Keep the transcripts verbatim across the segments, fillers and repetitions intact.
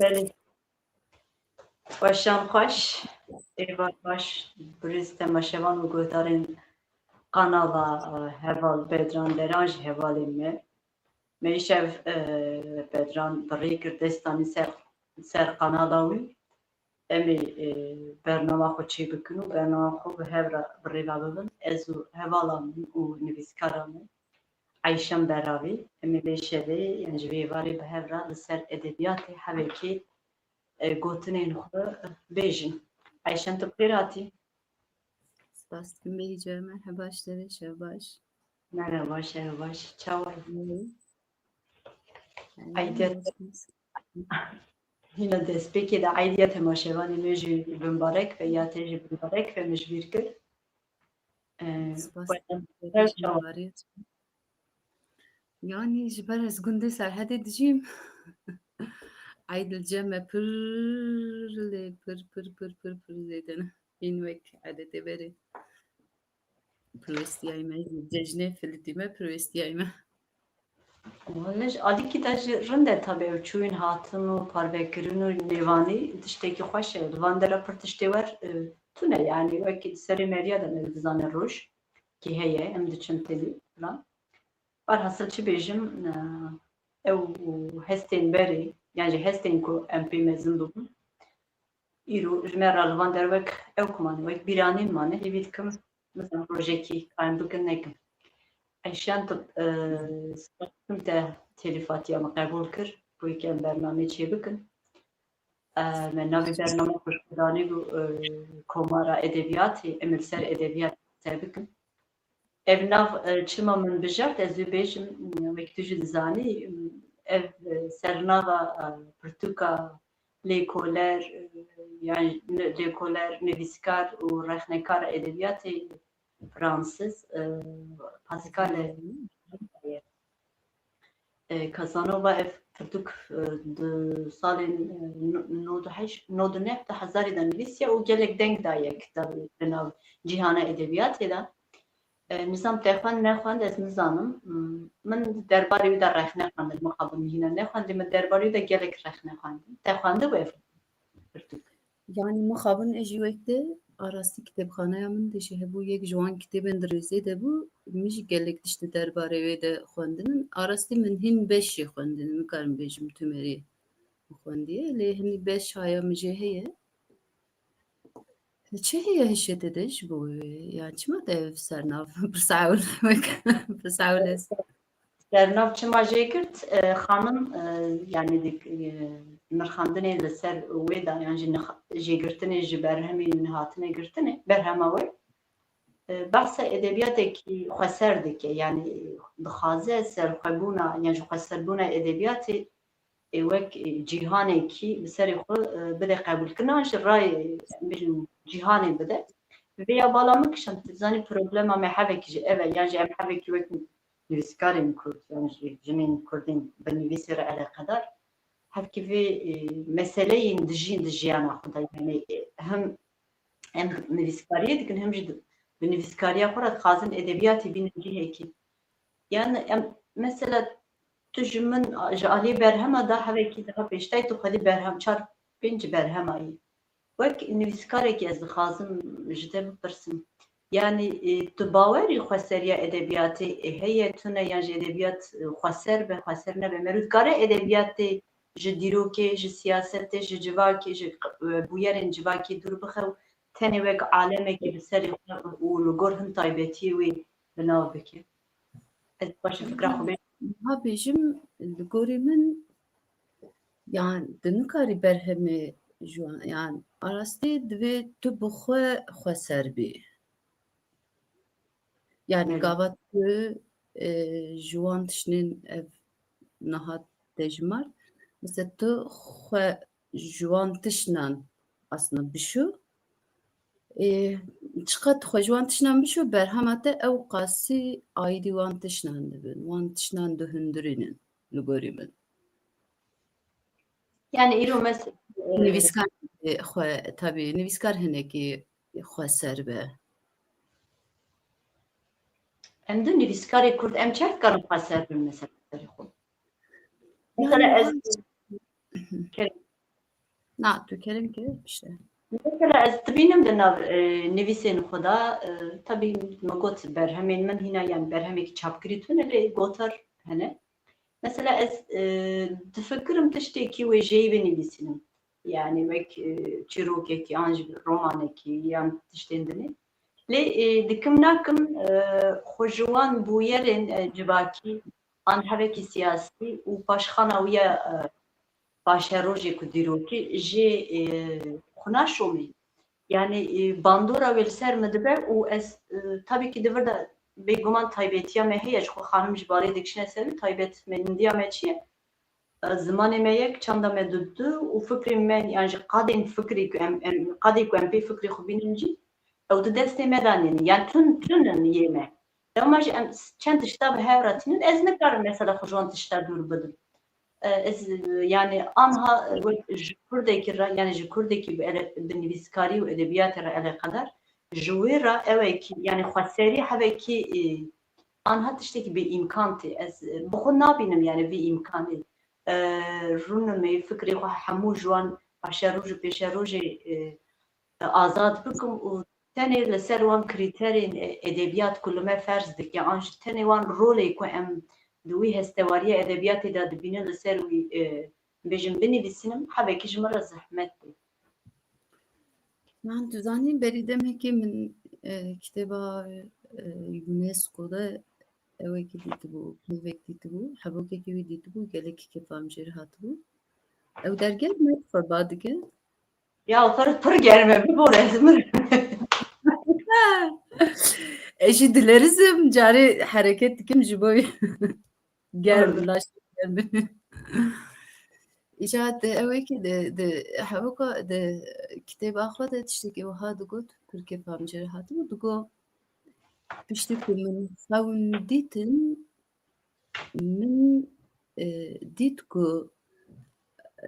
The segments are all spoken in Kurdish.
Belê. Weşan xweş, êvar baş, birêz temaşevan û guhdarên kanala, e, Heval Bedran Deran jî hevalên me. Me îşev, e, Bedran bi rê kir destanî ser, ser kanala wî. Em ê, e, bernama xwe çêbikin û bernama xwe bi hev re bi rê ve bibin. Ez û hevala min û nivîskara min Eyşan Beravî, em ê vê şevê, yan ji vê êvarê bi hev re li ser edebiyatê hevekê, e, gotinên xwe bêjin. Eyşan, tu bi xêr hatî. Spas dikim Bêhîce, merheba ji te re, şev baş. Merheba, şev baş. Çawa yî? Eydiya te, hîna destpêkê de eydiya temaşevanê me jî bimbarek be, ya te jî bimbarek be, min ji bîr kir. Ee, Spas. Yanî ji ber ez gundê Serhedê dijîm. Eyd li cem me pir lê pir, pir, pir, pir, pir zêde ne. Hîn wek edetê berê. Pirwestiyayî me, cejnê filîtî me, pirwestiyayî me. Wele ji alîkî de jî rind e tabi, ew çûyîn hatin û parvekirin û nêvanî tiştekî xweş e. Li van dera pir tiştê wer, e, tune, yanî wekî di serê meriya de me dizane roj kî heye, em diçin tevî filan. Berhasil çi bêjim, e, ew hestên berê, yan jî hestên ku em pê mezin bibûn, îro ji me re li van der wek ew ku mane, wek bîranîn mane, hêvî dikim, mesela rojekî kayem bikin nekin. Eyşan, tu, e, spas dikim te têlifatiya min qebûl kir, bo yekê em bernameyê çêbikin. E, me navê bername xwe ji xwe danî bû, e, Komara Edebiyatê, em ê li ser edebiyat qise bikin. Ev nav, e, çima min bijart, ez ê bêjim, e, wek tu jî dizanî, e, ev, e, sernava, e, pirtûka lêkoler, e, yan ni-, lêkoler, nivîskar û rexnekara edebiyatê Fransiz, e, Pascal e, e, Casanova ev pirtûk, e, di salên, e, no-, nod û heşt, nod û neh de hezarî de nivîsiye û gelek deng daye kitabê di nav cîhana edebiyatê de. E, nizam te xwend nexwend ez nizanim. Hmm, min derbarê wî de rexne xwendin, mixabin hîna nexwendî, min derbarê wî de gelek rexne xwendin. Te xwendibû ev pirtûk? Yanî mixabin ez jî wek te, a rastî kitêbxaneya min de jî hebû, yek ji wan kitêbên di rêzê de bû, min jî gelek tişt di derbarê wê de xwendin. A rastî min hîn beş jê xwendin, nikarim bêjim tu merî xwendiye, lê hinî beş haya min jê heye. Çi heye hişê te de ji bo wê? Yan çima te ev sernav pirsa ewil wek pirsa ewil est? Sernav çima jê girt? E, xanim, e, yanî di, e, nirxandinê li ser wê de, yan jî nix-, jêgirtinê ji berhemî nehatine girtinê, berhema wê, e, behsa edebiyatekî xweser dike, yanî dixwaze serxwebûna, yan jî xweserbûna edebiyatê ê wek, e, cîhanekî bi serê xwe, e, bide qebûlkirina, ji rayê, em bêjin, cîhanê bide. Vêya bala min kişand, tu dizanî problema me hevekî jî ev e, yan jî em hevekî wek nivîskarên kurd, yan jî jinên kurdên bi nivîsê re eleqedar, hevkî vê, e, meseleyên dijîn di jiyana xwe de, yanî, e, him em nivîskariyê dikin, him jî di, bi nivîskariya xwe re dixwazin edebiyatê bînin cihekî. Yanî em, mesela, tu ji min, ji aliyê berhema da hevekî daha pêştayî tu xwedî berhem, çar pênc berhema yî. Wek nivîskarekî ez dixwazim ji te bipirsim. Yanî, e, tu bawerî xweseriya edebiyatê, e, heye tune, yan jî edebiyat, e, xweser be, xweser nebe? Merû dikare edebiyatê ji dîrokê, ji siyasetê, ji civakê, ji q-, e, bûyerên civakê dûr bixe û tenê wek alemekî bi serê xwe û li gor hin taybetiyê wê bi nav bike? Ez baş e fikra xwe bêjim. Niha bêjim, li gorî min, yan, tu nikarî berhemê ji wan, yan, a rastî divê tu bi xwe xweser bî. Yanî, belê, gava tu, e, ji wan tiştên ev niha te jimar, mesela tu xwe ji wan tiştnan aslında bişo, e, çiqas tu xwe ji wan tiştnan bişo, berhema te ew qasî aîdî wan tiştnan dibin, wan tiştnan dihundirînin li gorî min. Yanî îro mes-, e, nivîskar, e, xwe, tabî, nivîskar hinekî xweser be. Em di nivîskarê kurd, em çawa dikarin xweser bin mesela serê xwe? Mesela yanî ez, wan, ke-, Na, tu kerem ke işte. Mesela ez dibînim di nav e, nivîsên xwe de, e, tabî me got berhemên min hîna, yan berhemekî çapkirî tune lê gotar hene. Mesela ez e, difikirim tiştekî wêjeyî binivîsînim. Yani wek e, çîrokekî an jî romanekî yan tiştên dinê. Lê e, dikim nakim e, xwe ji wan bûyerên e, civakî an hevekî siyasî û paşxana wî ya e, paşerojê ku dîrokî jê e, xwe naşomî. Yani e, bandora wê li ser min dibe û ez e, tabii ki di vir de bêguman taybetiya me heye, ji xwe xanim ji balê dikişine ser wî, taybetmendiya me çi ye? E, zimanê me yek, çanda me du du û fikrê me, yan jî qadên fikrî ku em, em qadê ku em pê fikrê xwe bînin jî ew di destê me de nînin. Yan tun, tun in yê me. Lewma jî em çend tişta bi hev re tînin, ez nikarim mesela xwe ji wan tişta dûr bidim. E, ez, e, yani anha, e, wek ji kurdekî re, yani ji kurdekî bi ele-, bi nivîskarî û edebiyatê re eleqedar, ji wê re ewekî, yani xweserî hevekî, e, anha tiştekî bê îmkan tê. Ez, e, bi xwe nabînim yani vî îmkanê. E, rûnimê, fikrê xwe hemû ji wan paşeroj û pêşerojê, e, azad bikim û tenê li ser wan krîterên, e, edebiyat ku li me ferz dike, an jî tenê wan rolê ku em di wî hestewariya edebiyatê de dibînin li ser wî, e, bêjin binivîsînim, hevekî ji min re zehmet bû. Man tu zanî berî demekê min e, kitêba e, UNESCO de ewekî dîtibû, pêvek dîtibû, hebokekî wî dîtibû, gelekî kêfa min jê re hatibû. Ew dergeh me xwe ba dike. Ya pir, pir germ e, bibore ez mirim. Ez jî dilerizim, carê hereket dikim ji bo germ, laşê germ. Îca di ewekî di, di hevoka di kitêba xwe de tiştekî wiha digot, pir kêfa min jê re hatibû, digot, piştî ku min xewn dîtin, min e, dît ku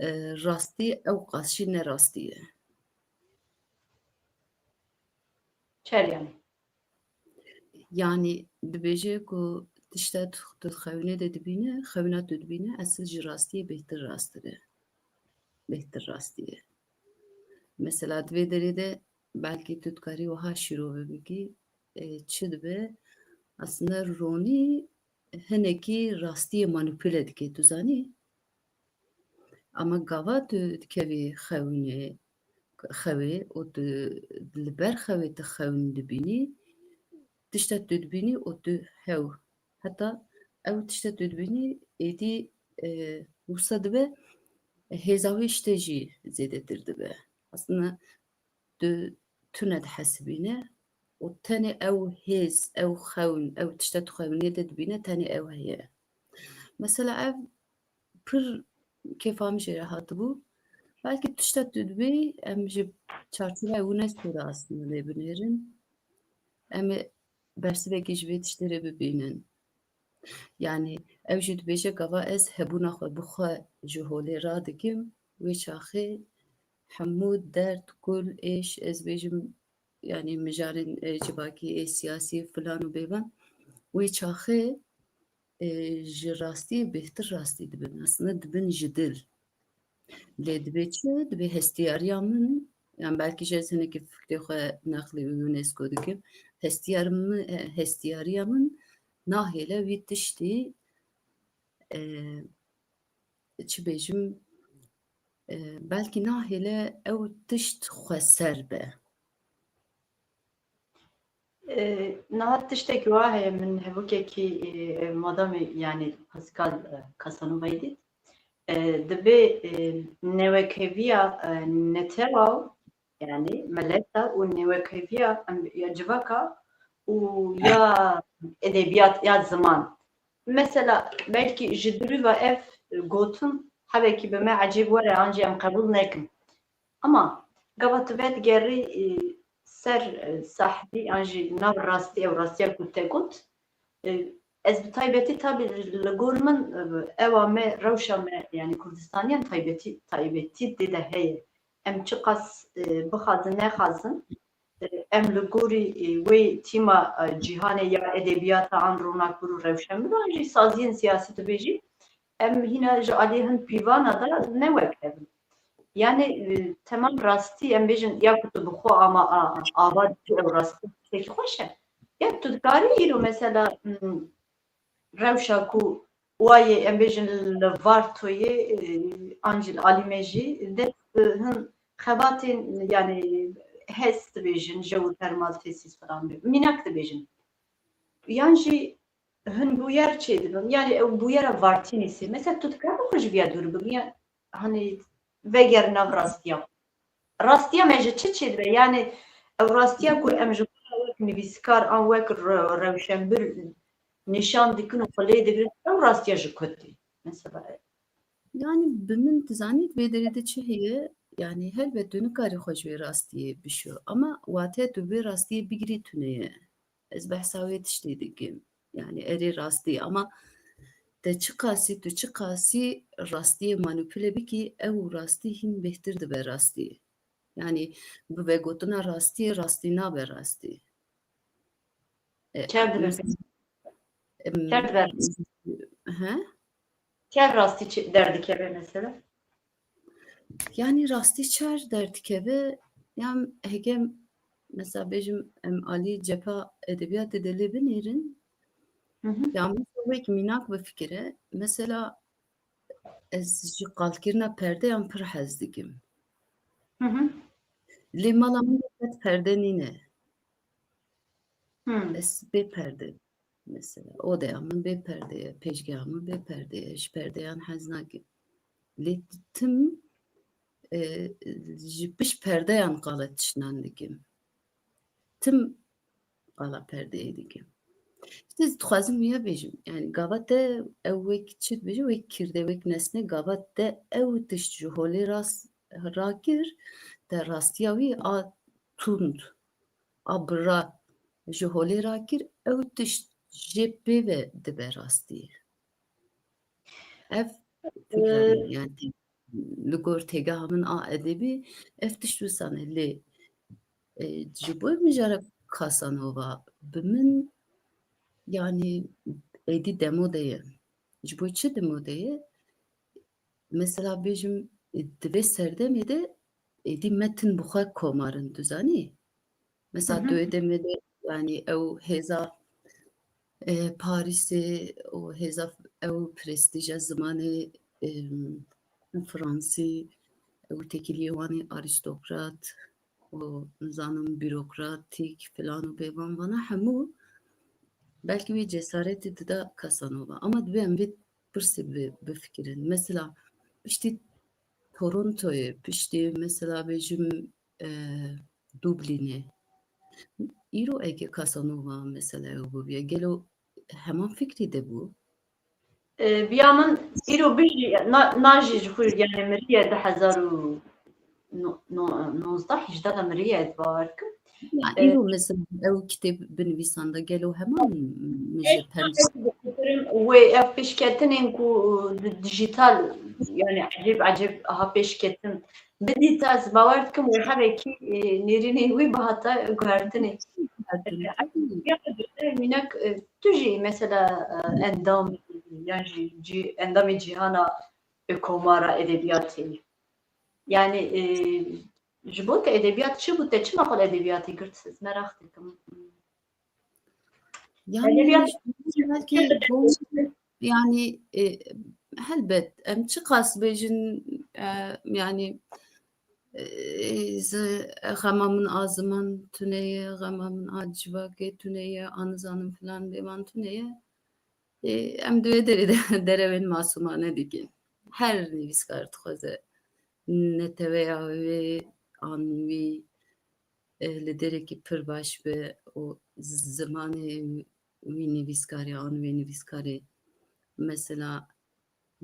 e, rastî ew qas jî ne rastî ye. Çeryan. Yanî dibêje ku tişta tu, tu xewinê de dibîne, xewina tu dibîne, esil ji rastiyê bêhtir rasttir e. Bêhtir rastî ye. Mesela di vê derê de belkî tu dikarî wiha şîrove bikî, e, çi dibe? Aslında ronî hinekî rastiyê manipule dike, tu zanî? Ama gava tu dikevî xewinê, xewê û tu li ber xewê tu xewin dibînî, tişta tu dibînî û tu hew. Heta ew tişta tu dibînî êdî, e, wisa dibe hêza wê ji te jî zêdetir dibe. Aslında tu tune dihesibîne û tenê ew hêz, ew xewn, ew tişta tu xewnê de dibîne, tenê ew heye. Mesela ev pir kêfa min jê re hatibû. Belkî tişta tu dibê em ji çarçoveya UNESCO de aslında lê binêrin. Em ê bersivekî ji vê tiştê re bibînin. Yanî ew jî dibêje gava ez hebûna xwe bi xwe ji holê radikim, wê çaxê hemû derd, kul, êş, ez bêjim, yanî mijarên, e, civakî, ê siyasî, filan û bêvan, wê çaxê, e, ji rastiyê bêhtir rastî dibin. Aslında dibin ji dil. Lê dibê çi? Dibê hestiyariya min, yan belkî jî ez hinekî fikrê xwe neqlî UNESCO dikim, hestiyar min, e, hestiyariya min nahêle wî tiştî, e, çi bêjim, e, belkî nahêle ew tişt xweser be. E, niha tiştekî wa heye, min hevokekî, e, madamê, yani Pascal, e, Casanovayî dît. E, dibê, e, newekheviya, e, netewa, yani mileta û newekheviya, em, ya civaka û ya edebiyat, ya ziman. Mesela belkî ji dirû ve ev gotin hevekî bi me ecêb were, an jî em qebûl nekin. Ama gava tu vedigerî, e, ser, e, sahdî an jî nav rastî, ew rastiya ku te got, e, ez bi taybetî tabî li gor min, e, ewa me, rewşa me, yani Kurdistaniyan taybetî, taybetî tê de heye. Em çiqas, e, bixwazin, nexwazin, e, em li gorî, e, wê tîma, e, cîhanê ya edebiyata an ronakbir û rewşenbir an jî saziyên siyasî dibêjî, em hîna ji aliyê hin pîvana de ne wek ev in. Yani, e, temam rastî, em bêjin, ya ku tu bi xwe ama, a, ava dikî, ew rastî tiştekî xweş e. Ya tu dikarî îro mesela, hmm, rewşa ku wayê, em bêjin, li Vartoyê, e, an jî li alî me jî dest, e, hin xebatên, yani, hes dibêjin, jeotermal tesis falan, mînak dibêjin. Yan jî hin bûyer çêdibin. Yani ew bûyera Vartînîsê. Mesela tu dikarî xwe ji viya dûr bigirî. Hani veger nav rastiya. Rastiya me ji çi çêdibe? Yani ew rastiya ku em ji xwe wek nivîskar an wek re-, rewşenbir nîşan dikin û xwe lê digirin, ew rastiya ji ku tê? Mesela. Yani bi min dizanît vê derê de çi heye? Yani helbet tu nikarî xwe ji wê rastiyê bişo. Ama wate tu vê rastiyê bigirî tune ye. Ez behsa wê tiştê dikim. Yani erê rastî ama te çiqasî, tu çiqasî rastiyê manipule bikî, ew rastî hîn bêhtir dibe rastî. Yani bi vegotina rastiyê rastî nabe rastî. E, Çer dibe. Em, Çer dibe. He? Çer rastî çi-, derdikeve mesela? Yani rastî çer derdikeve, yan heke mesela bêjim em alî cepha edebiyatê de lê binêrin. Hı hı. Ya mesela wek mînak bifikire, mesela ez ji qalkirina perdeyan pir hez dikim. Hı hı. Lê mala min de qet perde nîne. Hı. Ez bê perde. Mesela odeya min bê perde ye, pêşgeha min bê perde ye, ji perdeyan hez nakim. Lê tim, e, ji pişt perdeyan qala tiştan dikim. Tim qala perdeyê dikim. Îşte ez dixwazim wiya bêjim. Yani gava te ew wek çi dibêje, wek kirde, wek nesne, gava te ew tişt ji holê rast rakir, te rastiya wî a tund, a bira ji holê rakir, ew tişt jê pê ve dibe rastî. Ev fikra min, yani te-, li gor têgeha min a edebî ev tişt wisa ne lê, e, ji bo mijara Casanova bi min, yani êdî demode ye. Ji bo çi demode ye? Mesela bêjim, e, di vê serdemê de êdî me tin bi xwe komarin, tu zanî? Mesela Hı hı. Dödemê de, yani ew hêza, e, Parîsê û hêza ew prestîja zimanê, em, fransî, ew têkiliyê wan ê arîstokrat û nizanim bürokratîk filan û bêvan vana hemû belkî wê cesaretê dida Casanova. Ama divê em vê pirsê bi-, bifikirin. Mesela piştî Torontoyê, piştî mesela bêjim, e, Dublinê. Îro eke Casanova mesela ew bûbûye, gelo heman fikrî de bû? E, viya min îro bijî, na, na jî ji xwe, yani miriye du hezar û no-, no-, nozdeh, hejdeh de miriye, ez bawer kim. Ya E, îro mesela ew kitêb binivîsan de gelo heman min ji pemc Wê ev pêşketinên ku di-, dijital, yani ecêb ecêb ha pêşketin bidîta, ez bawer dikim wê hevekî, e, nêrînên wî bihata guhertinê. Ya, mînak, e, tu jî mesela, e, endam, yan jî cî-, endamê cîhana, e, komara edebiyatê. Yani, e, ji bo te edebiyat çi bû, te çima xwe li edebiyatê girt? Ez meraq dikim. Yani, Edebiyat belkî bom-, yani, e, helbet, em çiqas bêjin, e, yani, e, xema min a ziman tune ye, xema min a civakê tune ye, a nizanim filan bêvan tune ye. E, em di wê derê de derewên masûmane dikin. Her nivîskar dixwaze neteweya wê an wî, e, li derekî pir baş be û zimanê wî nivîskarê an wê nivîskarê mesela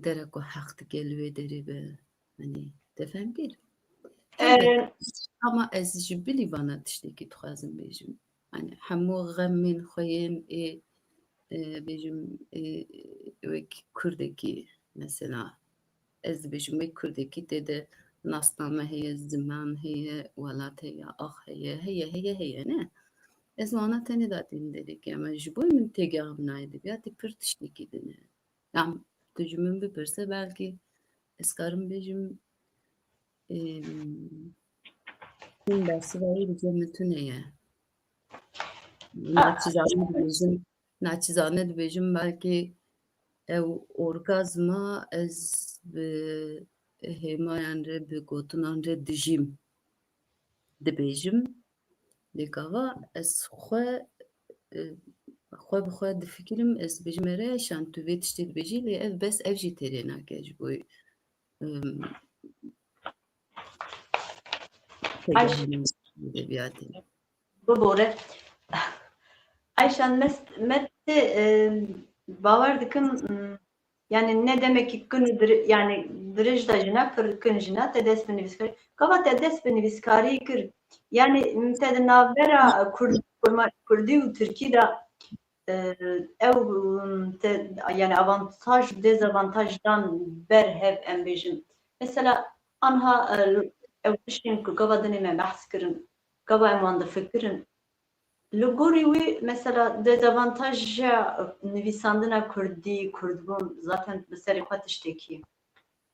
dere ku heq dike li wê derê be. Hani, te fehm kir? Elbet. Ama ez ji bilî vana tiştekî dixwazim bêjim. Hani hemû xemên xwe yên ê, e, bêjim, ê, wek Kurdekî mesela. Ez dibêjim wek Kurdekî tê de nasname heye, ziman heye, welat heye, ax heye, heye, heye, heye, ne? Ez wana tenê datînim derekê, ama ji bo min têgeha min a edebiyatê pir tiştekî din e. Yan tu ji min bipirse belkî ez karim bêjim Em, Hîn bersiva wî bi cem min tune ye. Naçizane dibêjim, naçizane dibêjim, belkî ew orgazma ez bi hêmayan re, bi gotinan re dijîm. Dibêjim, lê gava ez xwe, e, xwe bi xwe difikirim, ez dibêjim, "Erê Ayşan, tu vê tiştê dibêjî, lê ev bes ev jî têrê nake ji bo, em, Ayş- edebiyatê." Bibore. Ayşan, me, me tê, e, bawer dikim, m, yani ne demekî kin û dir-, yani dirêj de jina pir kin jina te dest bi nivîskarî. Gava te dest bi nivîskarî kir? Yani te di navbera Kurd-, Kurma-, Kurdî û Tirkî de, e, ew, m, te, yani avantaj û dezavantaj dan ber hev em bêjin. Mesela anha, e, ew tiştên ku gava dinê me behs kirin, gava em wan difikirin. Li gorî wî, mesela, dezavantaja nivîsandina kurdî, kurdbûn zaten bi serê xwe tiştekî ye.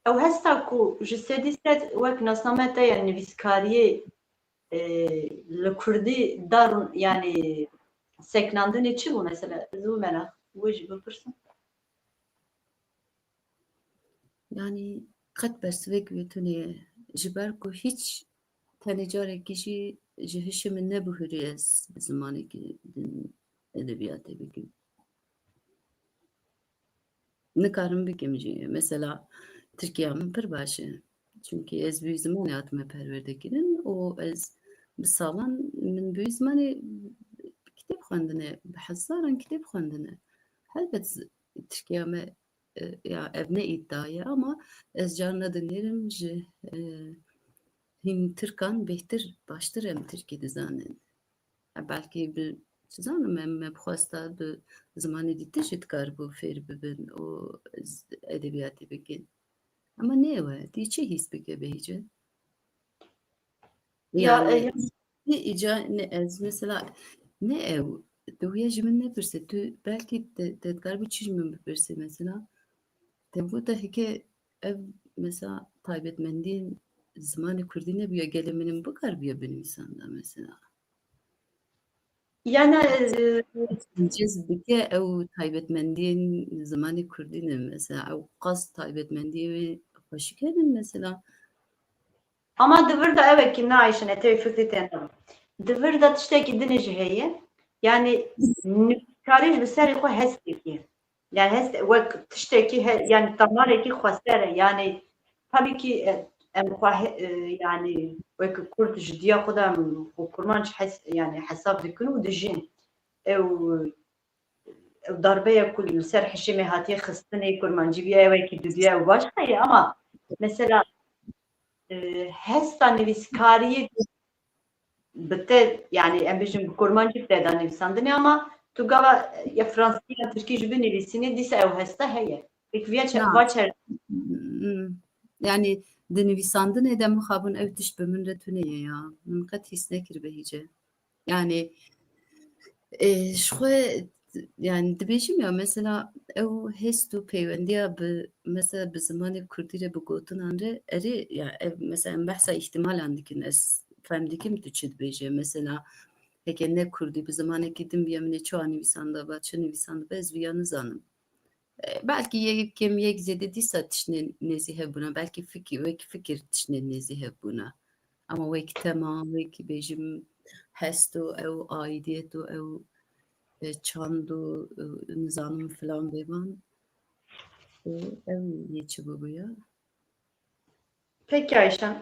Ew hesta ku ji sedî sed wek nasname te ya nivîskariyê, e, li kurdî dar, yani seknandinê çi bû mesela? Ez wî meraq wê jî bipirsim. Yani qet bersivek wê tune ye. Ji ber ku hiç tenê carekî jî ji hişê min nebihûrî ez bi zimanekî din edebiyatê bikim. Nikarim bikim jî. Mesela Tirkiya min pir baş e. Çunkî ez bi wî zimanê hatime perwerde kirin û ez bi salan min bi wî zimanê kitêb xwendine, bi hezaran kitêb xwendine. Helbet z-, Tirkiya me, e, ya ev ne îdia ye ama ez carna dinêrim ji, e, hîn Tirkan bêhtir, baştir em Tirkî dizanin. E, belkî bi, çi zanim, em, me bi xwesta bi zimanê dîtir jî dikaribû fêr bibin û z-, edebiyatê bikin. Ama ne ew e, dî çi hîs bike Behîce? Ya, yani, e, ya- ne îca, ne ez, mesela, ne ew, tu ya ji min nepirse, tu belkî te, te dikaribû çi ji min bipirse, mesela, te gota heke ev, mesela, taybetmendiyên zimanê kurdî nebûya, gelê min in bikaribiya binivîsanda, mesela. Yani, e, Cezb bike ew taybetmendiyên zimanê kurdî ne, mesela, ew qas taybetmendiyê wê xweşik hebin, mesela. Ama di vir de ew e ki ne Ayşe, ne tevî fikrî te ne. Di vir de tiştekî din jî heye. Yani nivîskarî ji bi serê xwe hestekî. Yani hest wek tiştekî he, yani temarekî xweser e. Yani tabii ki, e, em xwe he, e, yani wek Kurd ji diya xwe de em xwe Kurmanc hes, yani hesab dikin û dijîn. Ew, ew darbeya ku li ser hişê me hatiye xistinê Kurmancî biya wekî didiya ew baş heye ama mesela, e, hesta nivîskariyê bi te, yani em bêjin bi Kurmancî bi te de nivîsandinê ama tu gava ya Fransî ya Tirkî jî binivîsînê, dîsa ew hesta heye. Pêk viya çe-, Na. va çer- Hmm. Yani di nivîsandinê de mixabin ew tişt bi min re tune ye ya. Min qet hîs nekir Behîce. Yani, e, ji xwe, yani dibêjim ya, mesela ew hest û peywendiya bi, mesela bi zimanê kurdî re, bi gotinan re, erê, ya ev, mesela em behsa îhtimalan dikin, ez fehm dikim tu çi dibêje. Mesela heke ne kurdî, bi zimanekî din biya, min ê çawa nivîsandaba, çi nivîsandiba, ez viya nizanim. E, belkî yek kêm yek zêde dîsa tiştên nêzî hebûna, belkî fikir, wek fikir tiştên nêzî hebûna. Ama wek tema, wek bêjim hest û ew aidiyet û ew, e, çand û, e, nizanim filan bêvan, e, ew yê çi bûbûya? Peki Ayşe,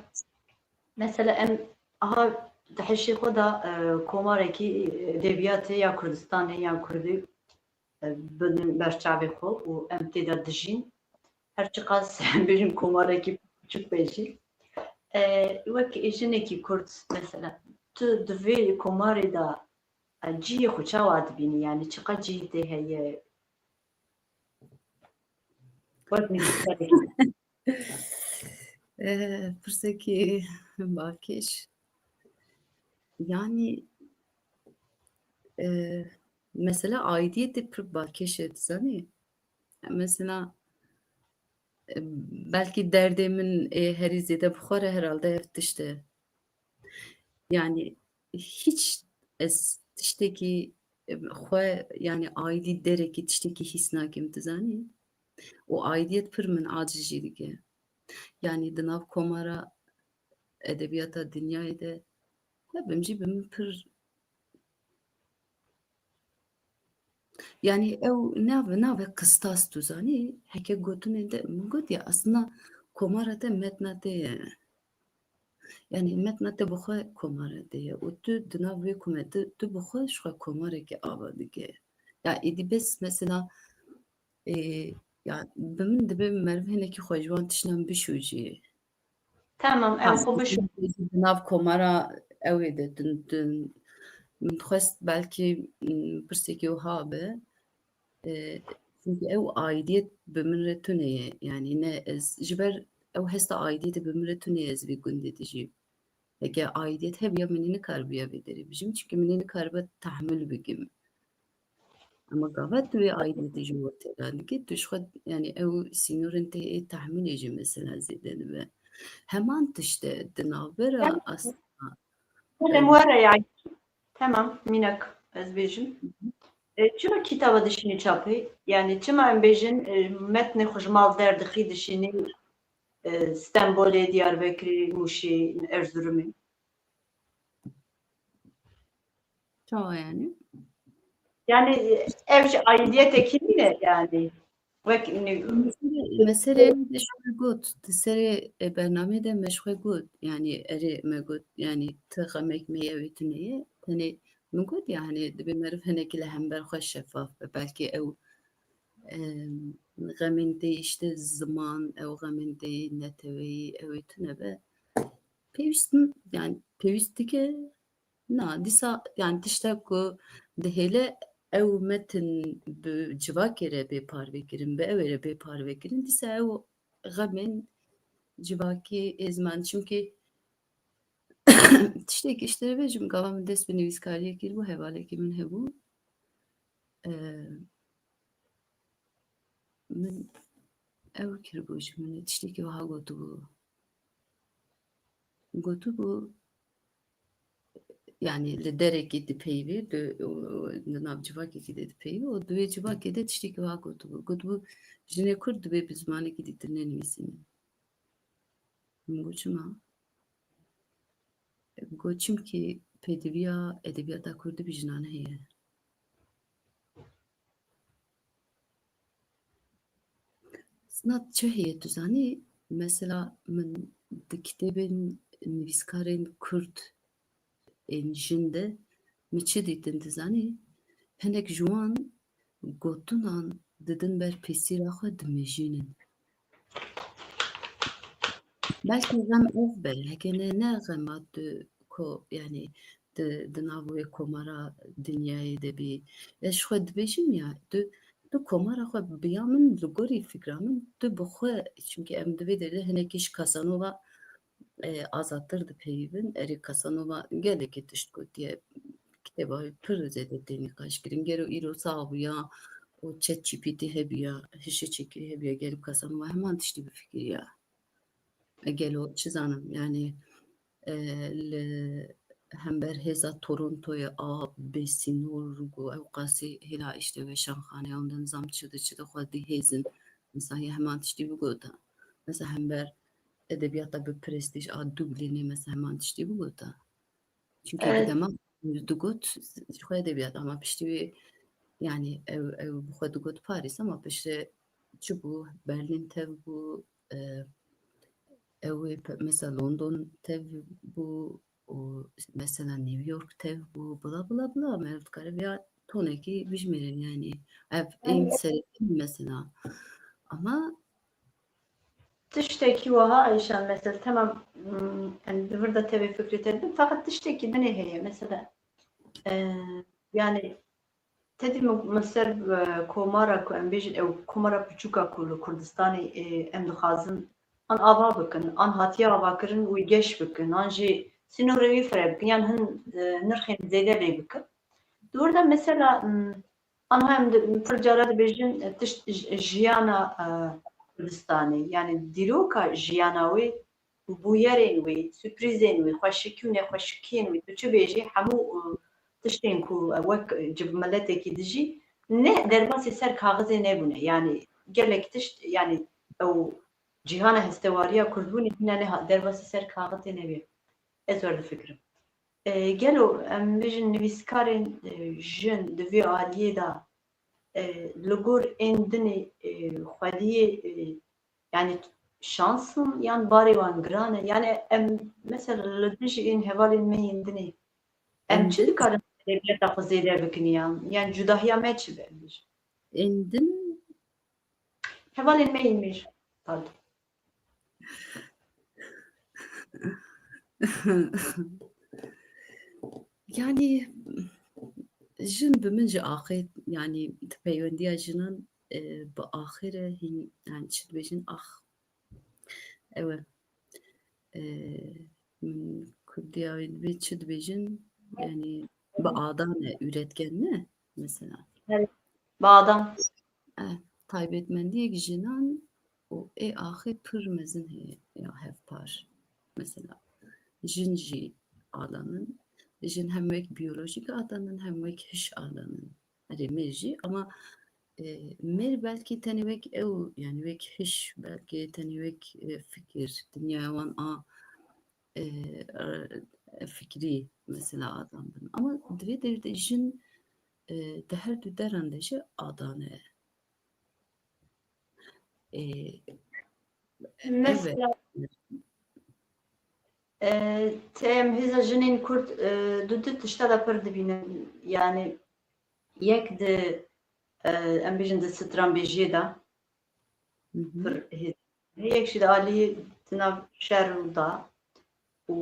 mesela em aha di hişê xwe de, e, komarekî edebiyatê ya Kurdistanê ya Kurdî, e, bidin ber çavê xwe û em tê de dijîn. Her çiqas bêjin komarekî biçûk be jî. E, wek jinekî Kurd mesela tu di vê komarê de, e, cihê xwe çawa dibînî? Yani çiqas cihê te heye? Wek nivîskarekî. Eh, pirsekî balkêş. Yani, eh, mesela aidiyetê pir balkêş e, dizanî? Mesela, belkî derdê min ê herî zêde bi xwe re herhalde ev tişt e. Yani hiç ez tiştekî, e, xwe, yani aîdî derekî tiştekî hîs nakim, tu zanî? Û aîdiyet pir min aciz jî dike. Yani di nav komara edebiyata dinyayê de hebim jî bi min pir, yani ew nav, navê qistas, tu zanî, heke gotinên de min got ya, aslında komara te metna te ye. Yani metna te bi xwe komara te ye û tu di nav wê komê de tu bi xwe ji xwe komarekî ava dike. Ya êdî bes mesela, e, ya bi min dibe meriv hinekî xwe ji wan tiştan bişû jî. Tamam, ew xwe bişû. Di nav komara ew ê de din, din, min dixwest belkî, m, pirsekî wiha be. E, çünkü ew aidiyet bi min re tune ye. Yani ne ez, ji ber ew hesta aidiyetê bi min re tune ye ez vî gundê dijîm. Heke aidiyet hebiya, min ê nikaribiya vê derê bijîm. Çünkü min ê nikaribe tehmil bikim. Ama gava tu wê aidiyetê ji we têra dikî, tu ji xwe, yani ew sînorên te ê tehmilê jî mesela zêde dibe. Heman tişt e di navbera aslında. Hûn em were yani. Tamam, mînak ez bêjim. E, çima kitaba dişînî çapê? Yani çima em bêjin, e, metnê xwe ji mal derdixî dişînî, e, Stenbolê, Diyarbekirê, Mûşê, Erzurumê? Çawa yani? Yani ev ji aidiyetekî nîne yani. Wek, ne- Mesele, mesele de ji xwe got, di serê, e, bernamê de me ji xwe got, yani erê me got, yani ti xemek me ye wê tune ye. Tenê min got ya, hani dibê meriv hinekî li hember xwe şeffaf be. Belkî ew, em, xemên tê işte ziman, ew xemên tê neteweyî, ew ê tune be. Pêwîst, yani pêwîst dike, na, dîsa, yani tiştek ku dihêle ew metin bi civakê re bê parvekirin, bi ew ê re bê parvekirin, dîsa ew xemên civakî ê ziman, çimkî tiştekî işte bêjim, gava min dest bi nivîskariyê kiribû, hevalekî min hebû. Ee, min ew kiribû ji min, tiştekî wiha gotibû. Gotibû, yani li derekî dipeyivî, di, di nav civakekî de dipeyivî û di wê civakê de tiştekî wiha gotibû. Gotibû, jinê Kurd dibê bi zimanekî dîtir nenivîsînin. Min got, çima? Got, çimkî pêdiviya edebiyata Kurdî bi jinan heye. Sinat çi heye, tu zanî? Mesela min di kitêbên nivîskarên Kurd ên jin de min çi dîtin, tu zanî? Hinek ji wan gotinan didin ber pêsîra xwe, dimijînin. Belkî xem ev be, heke ne, ne xema tu ko, yani di, di nav wê komara dinyayê de bî. Ez ji xwe dibêjim ya, tu, tu komara xwe bi ya min, li gorî fikra min, tu bi xwe, çimkî em di vê derê de hinekî ji Casanova, e, azadtir dipeyivin. Erê, Casanova gelekî tişt gotiye, kitêba wî pir zêde tê nîqaşkirin. Gelo îro sax bûya û ChatGPT hebûya, hişê çêkirî hebûya, gelo Casanova heman tiştî bifikiriya? E, gelo çi zanim, yani, e, li hember hêza Torontoyê a bêsînor ku ew qasî hêla işte weşanxaneyan de nizam çi di çi di xwe dihêzin, mesela yê heman tiştî bigota. Mesela hember edebiyata bi prestîj a Dublinê mesela heman tiştî bigota. Çünkü Evet. Dema digot ji xwe edebiyat, ama piştî wê, yani ew, ew bi xwe digot Paris, ama piştre çi bû, Berlin tev bû, e, ew ê pe-, mesela London tev bû û mesela New York tev bû, bla bla bla, meriv dikare vêya tonekî bijmêre yani. Ev Yani ên sereke mesela. Ama Tiştekî wiha Ayşan, mesela, temam, mm, yani di vir de tevê fikrê te dibin, feqet tiştekî dinê heye, mesela, e, yani, tedî min, min ser, e, komara ku em bêjin, ew komara piçûka ku li Kurdistanê, e, em dixwazin an ava bikin, an hatiye avakirin wî geş bikin, an jî sînorê wî fireh bikin, yan hin, e, nirxên zêde lê bikin. Di wir de mesela, mm, Anha em di, pir cara dibêjin, e, tişt j-, jiyana, e, Kurdistanê. Yani dîroka jiyana wê, bûyerên wê, sürprîzên wê, xweşikî û nexweşikiyên wê, tu çi bêjî, hemû, e, tiştên ku wek civmiletekî dijî, ne derbasî ser kaxizê nebûne. Yani gelek tişt, yani ew cîhana hestewariya kurdbûnê hîna neha derbasî ser kaxizê nebûye. Ez wer difikirim. E, gelo em bijin nivîskarên, e, jin di vê aliyê de, e, li gor ên dinê, e, xwediyê, e, yani şans in yan barê wan giran e? Yani em mesela li dijî ên hevalên me yên dinê em çi dikarin edebiyata xwe zêde bikin yan? Yani cudahiya me çi be em bijin? Ên din? Hevalên me yên mêr. Pardon. Yani jin bi min ji axê, yani di peywendiya jinan, e, bi axê re hîn, yani çi dibêjin, ax, ew e, e, min kurdiya wê dibê çi dibêjin, yani bi adan e, üretken ne mesela. Evet, bi adan. E, taybetmendiyek jinan û ê axê pir mezin heye ya hevpar. Mesela jin jî adan in, jin hem wek biyolojîk adan in hem wek hiş adan in. Erê mêr jî ama, e, mêr belkî tenê wek ew, yani wek hiş, belkî tenê wek, e, fikir, dinyaya wan a, e, e, fikrî mesela adan bin. Ama di vê devirde jin, e, di her du deran de jî adan e. E, Mesela, e, te em hêza jinên Kurd, e, du, du tişta de pir dibînin. Yani yek di, e, em bêjin di stranbêjiyê de pir hêz. Yek jî di alî di nav şer û da û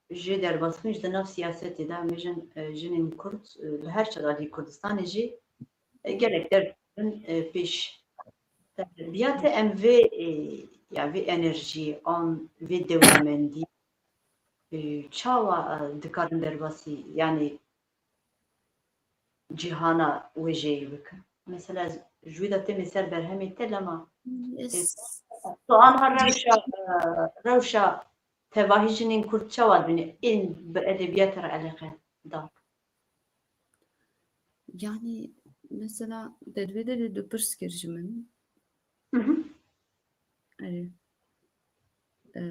jê derbasbûn jî di nav siyasetê de em bêjin, e, jinên Kurd, e, li her çi alî Kurdistanê jî, e, gelek derdikevin, e, pêş. Diya te em vê, e, ya vê enerjiyê an vê dewlemendî, e, çawa, e, dikarin derbasî, yani cîhana wêjeyî bikin? Mesela ez ji wî de têmê ser berhemê te, lema tu anha rewşa, e, rewşa tevahî jinên Kurd çawa dibînî ên bi edebiyatê re eleqe da? Yani mesela te di vê derê du pirs kir ji min. Hı hı. Erê. E,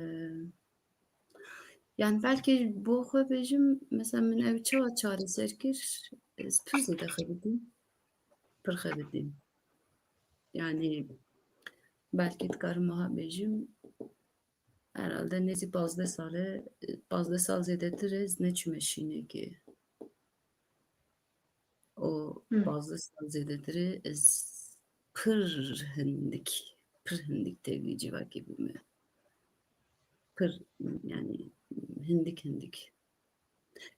yani belkî bo xwe bêjim, mesela min ew çawa çareser kir, ez pir zêde xebitîm. Pir xebitîm. Yani belkî dikarim wiha bêjim, herhalde nêzî pazdeh sal e, pazdeh sal zêdetir ez neçûme şînekê. Û pazdeh sal zêdetir e ez pir hindik, pir hindik tevlî civakê bûme. Pir, yani hindik hindik.